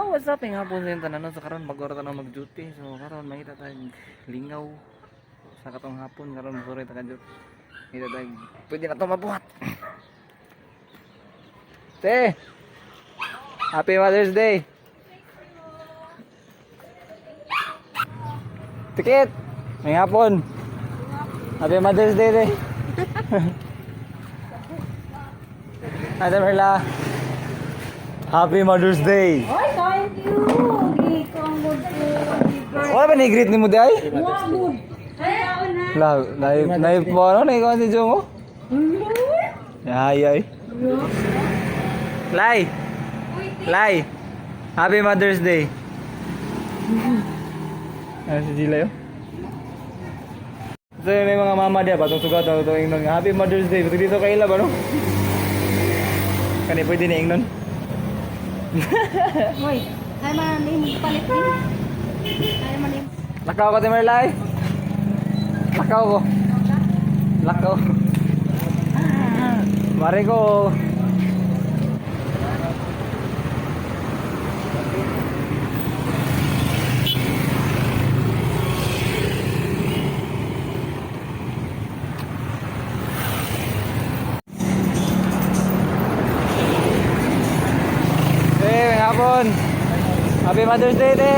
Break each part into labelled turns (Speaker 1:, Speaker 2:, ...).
Speaker 1: What's up? Nga hapon sa inyong tanan, no? So karon bago ra ta na mag-duty. So karon mangita tag lingaw sa katong hapon karon sorry ta ka. Ngita tag pwede na to mabuhat. Te. Happy Mother's Day. Tiket. May hapon. Happy Mother's Day, te. Ate Merla. Happy Mother's Day.
Speaker 2: Oy, thank you. Gikong mo.
Speaker 1: Wala ba ni-greet ni mo di ay?
Speaker 2: Wa good. Ay, ako na.
Speaker 1: La, naip, naip mo ano, naikaw si Jongo? Ay, ay. Lai! Lai! Happy Mother's Day! Ano si Gila yun? So yun, may mga mama diya, batong sugat, batong ingnon nga. Happy Mother's Day! Pero dito kaila ba no? Kani pwede ni ingnon?
Speaker 2: Hoy, ay man palit din. Ay man.
Speaker 1: Lakaw ko, Timerlay! Lakaw ko! Lakaw! Mare ko! Eh, may hapon! Happy Mother's Day, te!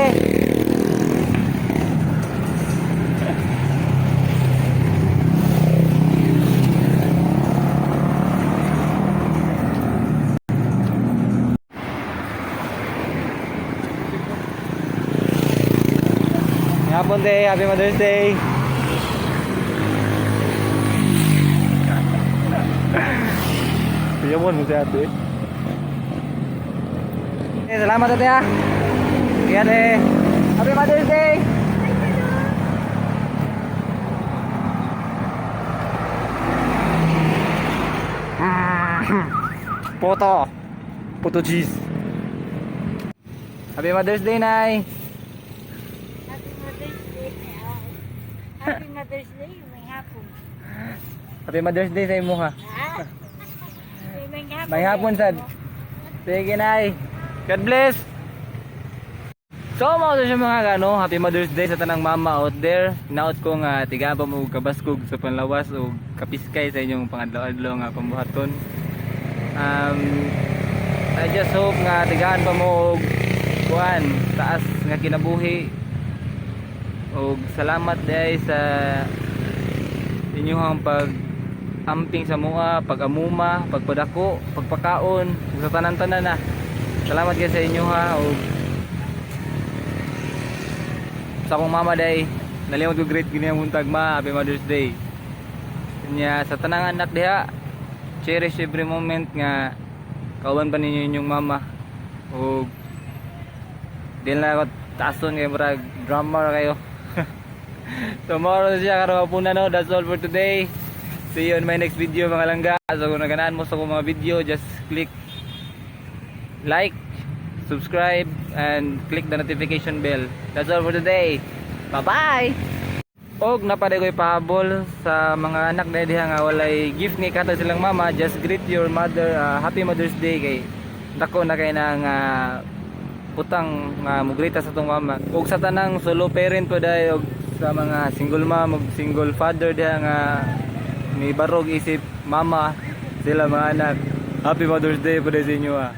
Speaker 1: May hapon, te! Happy Mother's Day! Piyamon mo si ate. Eh, salamat, ate, ah! Sige, ate! Happy Mother's Day! Poto! Poto cheese! Happy Mother's Day, Nay!
Speaker 2: Happy Mother's Day. Happy Mother's Day, may hapon.
Speaker 1: Happy Mother's Day sa imo ha.
Speaker 2: Ah. May hapon.
Speaker 1: May hapon sad. Sige, Nay. God bless. So mao to siya mga gano, Happy Mother's Day sa tanang mama out there. Hinaot ko nga tigaba mo og kabaskog sa panlawas o kapiskay sa inyong pangadlaw-adlaw nga pambuhaton. I just hope nga tigaan pa mo og kuan, taas nga kinabuhi. Og salamat day sa inyong pag amping sa mua, pag-amuma, pagpadako, pagpakaon, ug sa tanan-tanan na. Salamat kay sa inyo ha ug sa akong mama day, nalimot ko great gini ang buntag, ma, Happy Mother's Day. Nya sa tanang anak diha, cherish every moment nga kauban pa ninyo inyong mama. Ug dili na ako taason kay murag drama ra kayo. Tomorrow siya karon hapunan, no. That's all for today. See you on my next video, mga langga. So kung naganahan mo sa akong mga video, just click like, subscribe, and click the notification bell. That's all for today. Bye-bye! Og napaday ko'y pahabol sa mga anak na diha nga walay gift ni katag silang mama, just greet your mother Happy Mother's Day kay dako na kay na nga putang nga mugrita sa tong mama. Og sa tanang solo parent po dahil og sa mga single mom og single father diha nga ni barog isip mama sila mga anak. Happy Mother's Day po dahil sa inyo ah.